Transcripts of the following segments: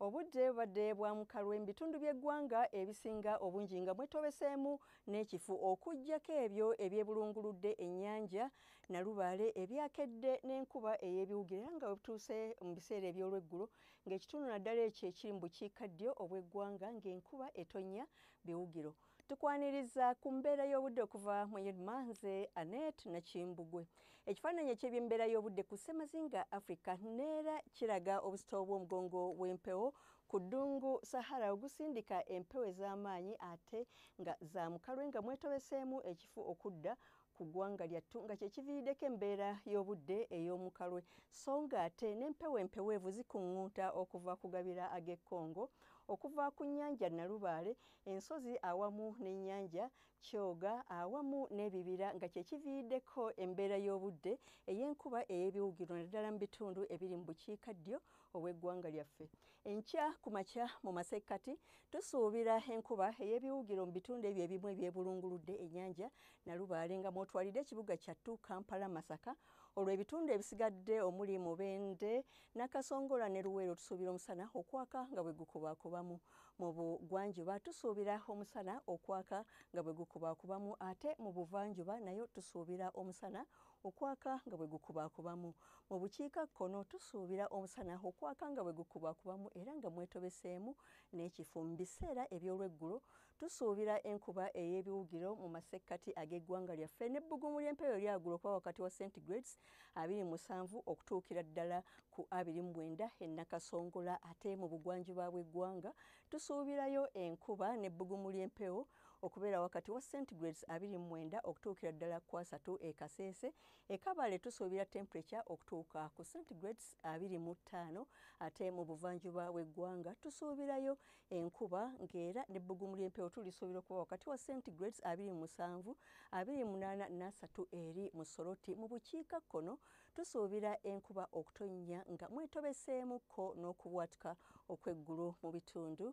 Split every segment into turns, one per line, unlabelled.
Obudde bubadde bwa mukalwe mu bitundu by'eggwanga ebisinga obungi nga mwetobeseemu n'ekifu okuggyako ebyo ebyebulunguludde ennyanja Nalubaale ebyakedde n'enkuba ey'ebiwugiro era nga webutuuse mu biseera eby'olweggulo ng'ekitundu naddala ekyo ekiri mu bukiikaddyo obw'eggwanga ng'enkuba etonnya biwugiro. Tukwaniriza ku mbeera y'obudde okuva mu UNMA, nze Annette Nakimbugwe. Ekifaananyi eky'ebyembeera y'obudde ku Ssemazinga Africa neera kiraga obusito bw'omugongo w'empewo ku ddungu Sahara ogusindika empewo ez'amaanyi ate nga za mukalwe nga mwetobeseemu ekifu okudda ku ggwanga lyattu nga kye kiviiriddeko embeera y'obudde ey'omukalwe, so ng'ate n'empewo empeweevu zikuŋŋunta okuva ku gabira ag'e Congo, okuva ku nnyanja Nalubaale, ensozi awamu n'ennyanja Kyoga awamu n'ebibira nga kye kiviiriddeko embeera y'obudde ey'enkuba ey'ebiwugiro naddala mu bitundu ebiri mu bukiikaddyo obw'eggwanga lyaffe. Enkya ku makya mu masekkati tusuubira enkuba ey'ebiwugiro mu bitundu ebyo ebimu ebyebulunguludde ennyanja Nalubaale nga mw'otwalidde ekibuga kyattu Kampala, Masaka, olwo ebitundu ebisigadde omuli Mubende, Nakasongola ne Luweero tusuubira omusana okwaka nga bwe gukubaakubamu. Mu bugwanjuba tusuubira omusana okwaka nga bwe gukubaakubamu ate mu buvanjuba nayo tusuubira omusana okwaka nga bwe gukubaakubamu. Mu bukiikakkono tusuubira omusana okwaka nga bwe gukubaakubamu era nga mwetobeseemu n'ekifu. Mu biseera eby'olweggulo tusuubira enkuba ey'ebiwugiro mu masekkati ag'eggwanga lyaffe n'ebbugumu ly'empewo eryagulu okuba wakati wa centigrades 27 okutuukira ddala ku 29 e Nakasongola, ate mu bugwanjuba bw'eggwanga tusuubirayo enkuba n'ebbugumu ly'empewo okubeera wakati wa centigrades 29 okutuukira ddala ku 30 e Kasese. E Kabale tusuubira temperature okutuuka ku centigrades 25, ate mu buvanjuba bw'eggwanga tusuubirayo enkuba ng'era n'ebbugumu ly'empewo tulisuubira okuba wakati wa centigrades 27, 28 n'asatu eri mu Soroti. Mu bukiikakkono tusuubira enkuba okutonnya nga mwetobeseemukko n'okubwatuka okw'eggulu mu bitundu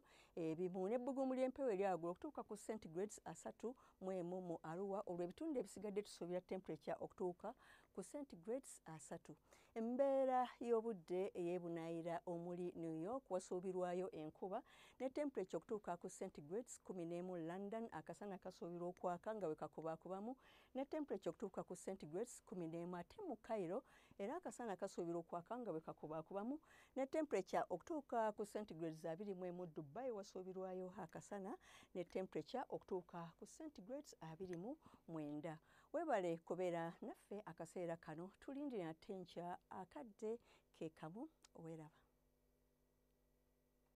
ebimu n'ebbugumu ly'empewo eryaggulu okutuuka ku centigrades 31 mu Arua, olwo ebitundu ebisigadde tusuubira temperature okutuuka ku centigrades 30. Embeera y'obudde ey'ebunaayira omuli New York wasuubirwayo enkuba ne temperature okutuuka ku centigrades 11. London akasana kasuubirwa okwaka nga bwe kakubaakubamu ne temperature okutuuka ku centigrades 11, ate mu Cairo era akasana kasuubirwa okwaka nga bwe kakubaakubamu ne temperature okutuuka ku centigrades 21. Dubai wasuubirwayo akasana ne temperature okutuuka ku centigrades 29. Webale kubeera naffe akaseera kano, tulindire ate enkya akadde ke kamu. Weeraba.